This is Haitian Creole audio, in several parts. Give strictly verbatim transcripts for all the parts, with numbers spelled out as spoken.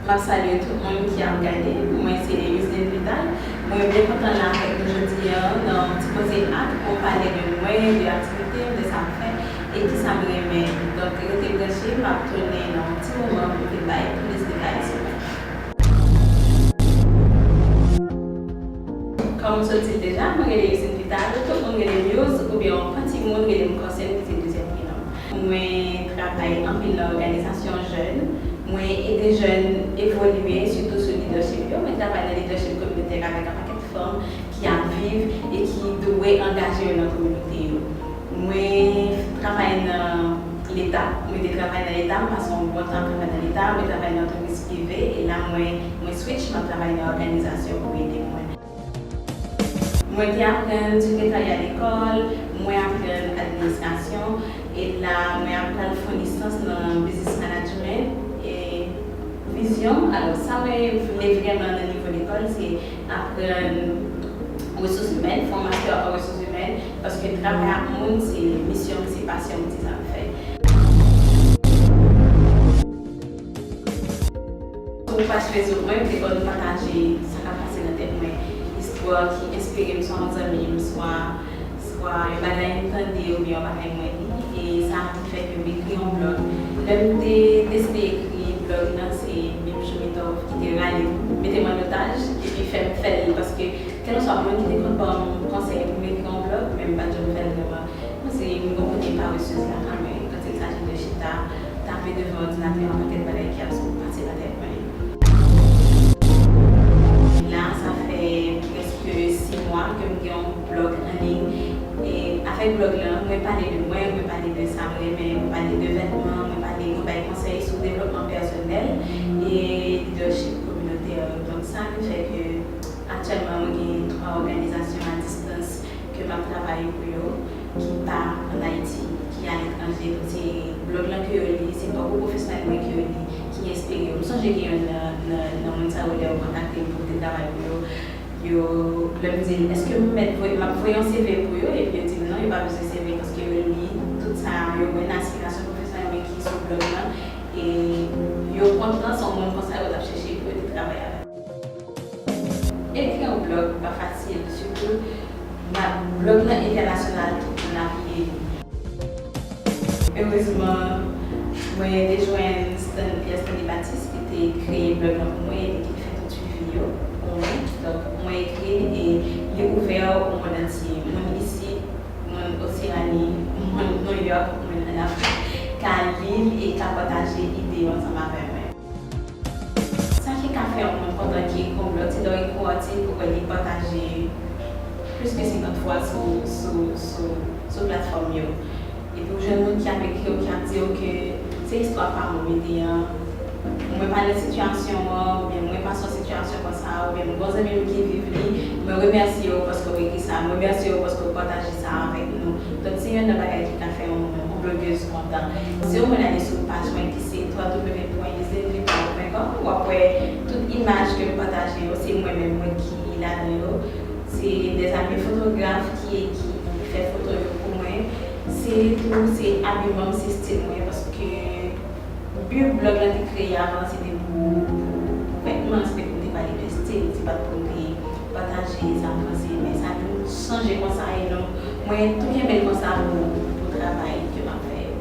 M ap salye tout moun ki ap gade. Mwen se Yusline Vital. Mwen byen kontan la avèk nou jodi a nan yon ti koze ak pou m pale de mwen, de aktivite m, de sa m fè e kisa m renmen. Donk, rete branche, m ap tounen nan yon ti moman pou m vin bay plis detay sou mwen. Kòm m sot di l deja, mwen rele Yusline Vital, tout moun rele m Yous, oubyen yon pati moun rele m Kòsèn, ki se dezyèm prenon m. Mwen travay anpil nan òganizasyon jèn. Mwen ede jèn evolye, sitou sou lidèchip yo. Mwen travay nan lidèchip kominotè avèk yon pakèt fanm ki ap viv e ki dwe angaje yo nan kominote yo. Mwen travay nan Leta. Mwen te travay nan Leta, m pase yon bon tan ap travay nan Leta. Mwen travay nan antrepriz prive, e la mwen, mwen switch, mwen ap travay nan òganizasyon pou ede mwen. Mwen te aprann sekretarya lekòl, mwen aprann administrasyon, e la mwen ap pral fè yon lisans nan business management. E vizyon m, alò, sa mwen vle vrèman nan nivo lekòl, se aprann resous imèn, fè yon master an resous imèn, paske travay ak moun se misyon m, se pasyon m, se sa m fè. Sou paj Facebook mwen, m te konn pataje sa k ap pase nan tèt mwen, istwa ki enspire m, swa yon zanmi m, swa, swa yon bagay m tande oubyen yon bagay mwen li. E sa ki fè ke m ekri yon blòg. Lè m te deside ekri blòg lan, se menm Choumitov ki te rale m, mete m an otaj, epi fè m fè l, paske kèlkanswa moun ki te konn ban m konsèy pou m ekri yon blòg, men m pa t janm fè l vrèman. Mwen se yon bon kote paresez lakay mwen, kantik sa jete chita, tape devan òdinatè, yon pakèt bagay ki ap pase nan tèt mwen. La, sa fè prèske sis mwa ke m gen yon blòg an liy. E avèk blòg lan, mwen pale de mwen, mwen pale de sa m renmen, mwen pale de vètman, mwen pale, mwen bay konsèy sou devlopman pèsonèl e lidèchip kominotè. Donk, sa vin fè ke aktyèlman, mwen gen twa òganizasyon a distans ke m ap travay pou yo, ki pa ann Ayiti, ki aletranje. Donk, se blòg lan ke yo li, se pawòl pwofesyonèl mwen ke yo li, ki enspire yo. M sonje gen youn nan, nan, nan moun sa yo, lè yo kontakte m pou m te travay pou yo, yo, lè m di, èske m mèt voye, m ap voye yon C V pou yo, epi yo di m non, yo pa bezwen C V, paske yo li tout sa, yo wè nan esplikasyon pwofesyonèl mwen ki sou blòg lan, e yo kontan, se yon moun konsa yo t ap chèche pou yo te travay avèk. Ekri yon blòg pa fasil, sitou blòg lan entènasyonal, tout moun ap li. Erezman, mwen te jwenn Stan-, Pierre Stanley Baptiste ki te kreye blòg lan pou mwen, e li ki te fè tout swivi yo pou mwen. Donk, mwen ekri l e li ouvè o mond antye. Moun isit, moun Oselani, moun Nouyòk, moun ann Afrik ka li l e ka pataje ide yo ansanm avè mwen. Sa ki ka fè yon moun kontan ki ekri yon blòg, se lè w ekri yon atik, ou wè li pataje plis ke senkant fwa sou, sou, sou, sou platfòm yo. Epi w jwenn moun ki ap ekri w, ki ap di w ke se istwa pa m ou mete an. Mwen pa nan sitiyasyon an, oubyen mwen pase yon sitiyasyon konsa, oubyen m gen yon zanmi m ki viv li, mwen remèsye w paske w ekri sa, mwen remèsye w paske w pataje sa avèk nou. Donk, se youn nan bagay ki ka fè yon, yon blogèz kontan. Si w vin ale sou paj mwen ki se w w w pwen yuslinevitol pwen kòm, w ap wè tout imaj ke m pataje yo, se mwen menm mwen ki ladan yo. Se dèzami fotograf ki, ki fè foto yo pou mwen. Se tou, se abiman m, se estil mwen, paske bi blòg lan te kreye avan, se te pou, pou, pou vètman, se te pou m te pale de estil, se pa t pou m te pataje sa m panse, men sa vin chanje konsa, e non, mwen tou kenbe l konsa pou, pou travay ke m ap fè yo.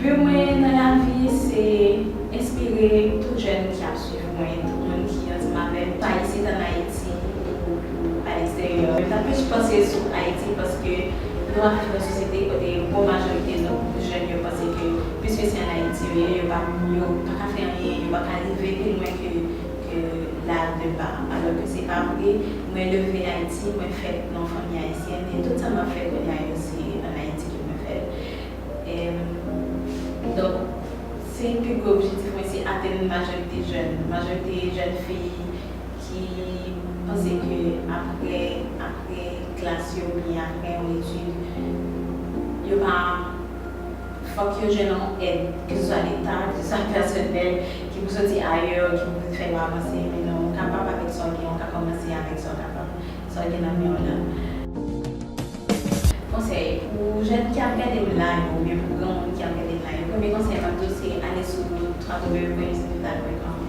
Bi mwen nan lavi, se enspire tout jèn ki ap swiv mwen, tout moun ki ansanm avè m, pa isit ann Ayiti ou, ou aleksteryè. M pa plis panse sou Ayiti paske nou ap viv nan sosyete kote yon bon majorite nan jèn yo panse ke piske se ann Ayiti yo ye, yo pa, yo pa ka fè anyen, yo pa ka rive pi lwen ke, ke la de ba. Alò ke se pa vre, mwen leve Ayiti, mwen fèt nan yon fanmi ayisyèn, e tout sa m ap fè kounye a yo se ann Ayiti ke mwen fè l. Em, donk, se pi gwo objektif mwen, se atenn majorite jèn, majorite jèn fi ki panse ke apre, apre klas yo, oubyen apre yon etid, yo pa, fòk yo jwenn yon èd, keseswa leta, keseswa pèsonèl, ki pou soti ayè, ki pou vin fè yo avanse, men non, ou kapab avèk sa w gen, ou ka kòmanse avèk sa w kapab, sa w gen nan men w lan. Konsèy pou Jèn ki ap gade m la yo, oubyen pou granmoun ki ap gade m la yo, premye konsèy m ap di w se ale sou w w w pwen music vital pwen com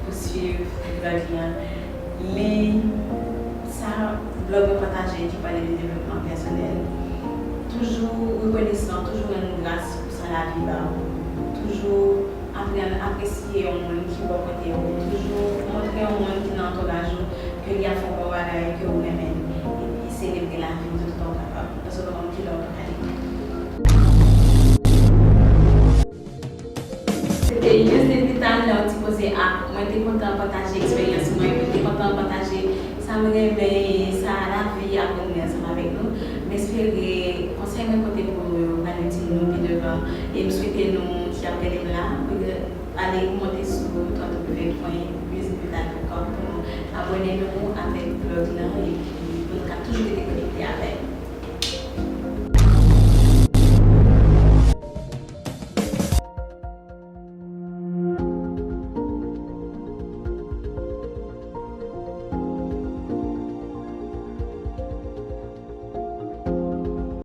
pou swiv blòg li an. Li, sa blòg mwen pataje ki pale de devlopman pèsonèl. Toujou rekonesan, toujou rann gras pou sa lavi ba w. Toujou aprann apresye yon moun ki bò kote w. Toujou montre yon moun ki nan antouraj ou ke li ap fè yon bon bagay, ke ou renmen l. Epi selebre lavi w toutotan w kapab. Paske w pa konn kilè w pral ale. Se te Youth Vital nan yon ti koze ak mwen. Te kontan pataje eksperyans mwen, mwen te kontan pataje sa m renmen, sa lavi aprann mwen ansanm avèk nou. M espere konsèy mwen pote pou nou yo pral itil nou pi devan. E m swete nou ki ap gade m la, pou ale monte sou w w w pwen music vital pwen com pou nou abòne nou avèk blòg lan epi pou nou ka toujou rete konekte avèk